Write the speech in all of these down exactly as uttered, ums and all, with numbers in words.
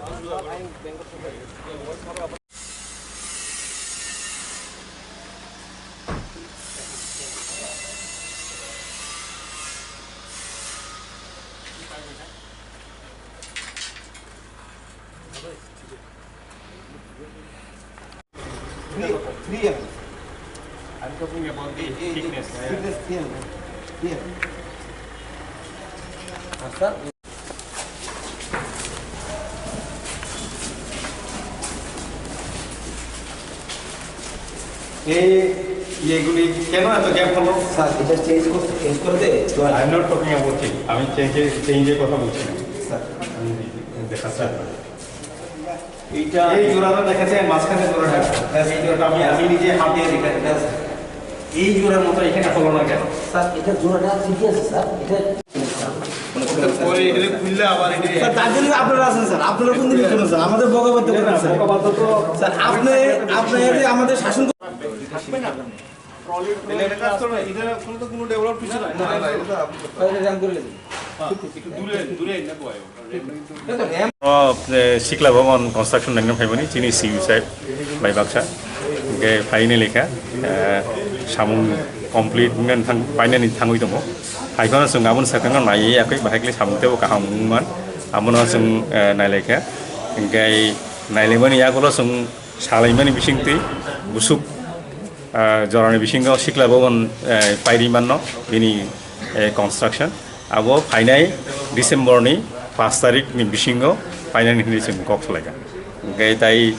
I'm talking about the thickness. Thickness, yeah, yeah. Sir? এই ইয়েগুলি কেন এত গ্যাপ হলো? স্যার, এটা চেঞ্জ করতে, চেঞ্জ করে দে। I am not talking about change. আমি চেঞ্জের, চেঞ্জের কথা বলছি না। স্যার। আমি দেখাচ্ছি আপনাকে। এইটা এই জোড়াটা দেখা যায় মাঝখানে জোড়াটা। ব্যাস, এই জোড়াটা আমি, আমি নিজে হাত দিয়ে দেখাই। ব্যাস। এই জোড়ার মতো এখানে হলো না কেন? স্যার, এটা জোড়াটা ঠিকই আছে, স্যার। এটা পরে এটা খুললে আবার এটা স্যার, তার জন্য আপনারা আছেন, স্যার। আপনারা কোন দিকে চলেন, স্যার? আমাদের বকাবদ্ধ করেন, স্যার। বকাবদ্ধ তো স্যার, আপনি, আপনি এই যে আমাদের শাসন থাকবে না। তাহলে এটা কাজ করবে, এটা কোনো তো কোনো ডেভেলপ কিছু নাই। না, না, এটা তো আপনি স্যার, এটা র্যাম করে দিন। হ্যাঁ, একটু দূরে, দূরে এনে বয়। O, eh, Sikla Bhavan construction nangna phaimani chini C E O saheb bai baksa. Hingke phaini lekha, eh, samung complete wngna thang, painani thangwi tongo. Haiphano chwng aboni sakano naiwi yakwi bahai khlai samung teibo kaham wngman. Abono chwng, eh, nailaikha. Hingke nailaimani yagulo chwng salaimani bisingtwi busuk, ah, jorani bisingo Sikla Bhavan, eh, pairi manno bini, eh, construction. Abo phainai December ni pash tarik ni bisingo phainani hinwi chwng kok salaikha. Hingke tai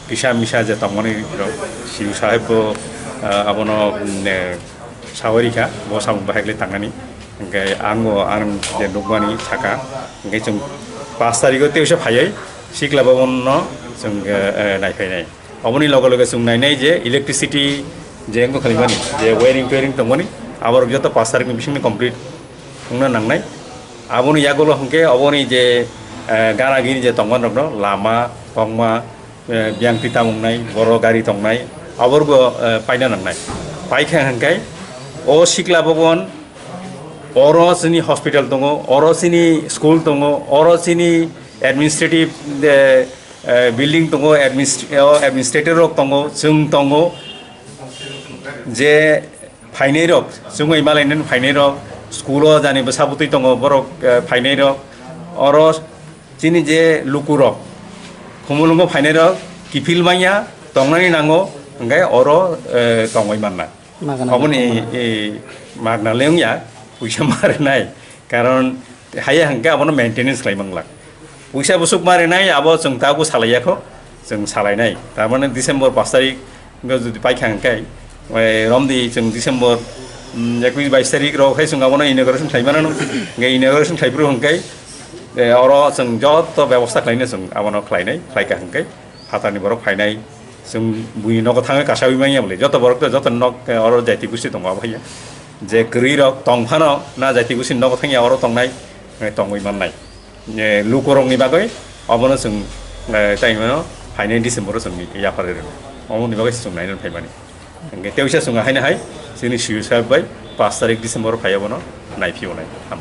kisa misa je tongmani rok C E O saheb bo, ah, abono, mm, eh, sawi rikha, bo samung bahai khlai tangnani. Hingke ang bo ang je nukmani saka, hingke chwng pash tariko teisa phaiwi Sikla Bhavan no chwng, eh, eh, naiphainai. Oboni loge loge chwng nainai je electricity je wngkha khlaimani, je wiring toiring tongmani, aborok joto pash tarikni bisingni complete wngna nangnai. Aboni yagulo hwnkhe oboni je, eh, gana gini je tongmani rokno lama, tongma, eh, biyang twi tamung nai, boro gari tongnai, aborbo, eh, paina nangnai. Paikha hwnkhe o Sikla Bhavan, oro chini hospital tongo, oro chini school tongo, oro chini administrative, eh, eh, building tongo, administ-, o administrator rok tongo, chwng tongo, je phainai rok, chwngwi malainani phainai rok, school o jani bwsa bwtwi tongo, borok, eh, phainai rok, oro chini je luku rok, Khumulwngo phainai rok kiphil manya tongnani nango, hwnkhe oro, eh, tongwi manna. Magna Oboni, eh, magna le wngya, puisa ma rinai. Karon haya hwnkhe abono maintenance khlai manglak. Puisa bwswk ma rinai, abo chwng tabuk salai yakho, chwng salainai. Tar mane December pash tarik wngkha jodi paikha hwnkhe, eh, romdi chwng December, mm, ekwis bais tarik rok hai chwng abono inauguration khlai mano. Hwnkhe inauguration khlai phuru hwnkhe, eh, oro chwng joto bebosta khlaino chwng abono khlainai, khlaikha hwnkhe. Phatarni borok phainai, chwng buini nogo thangwi kasaui manya bole, joto borok to joto nok, eh, oro jaiti gusti tongo abo haiya. Je kwrwi rok tong phano na jaiti gusti nogo thangya oro tongnai, eh, tongwi mannai. Eh, lukurokni bagwi obono chwng, eh, tai mano phainai December o chwngni yapharwi rwno. Omoni bagwi chwng nainani phaimani. Hwnkhe teisa chwng haino hai chini C E O saheb bai pash tarik December o phai abono naiphiyonai. Ham.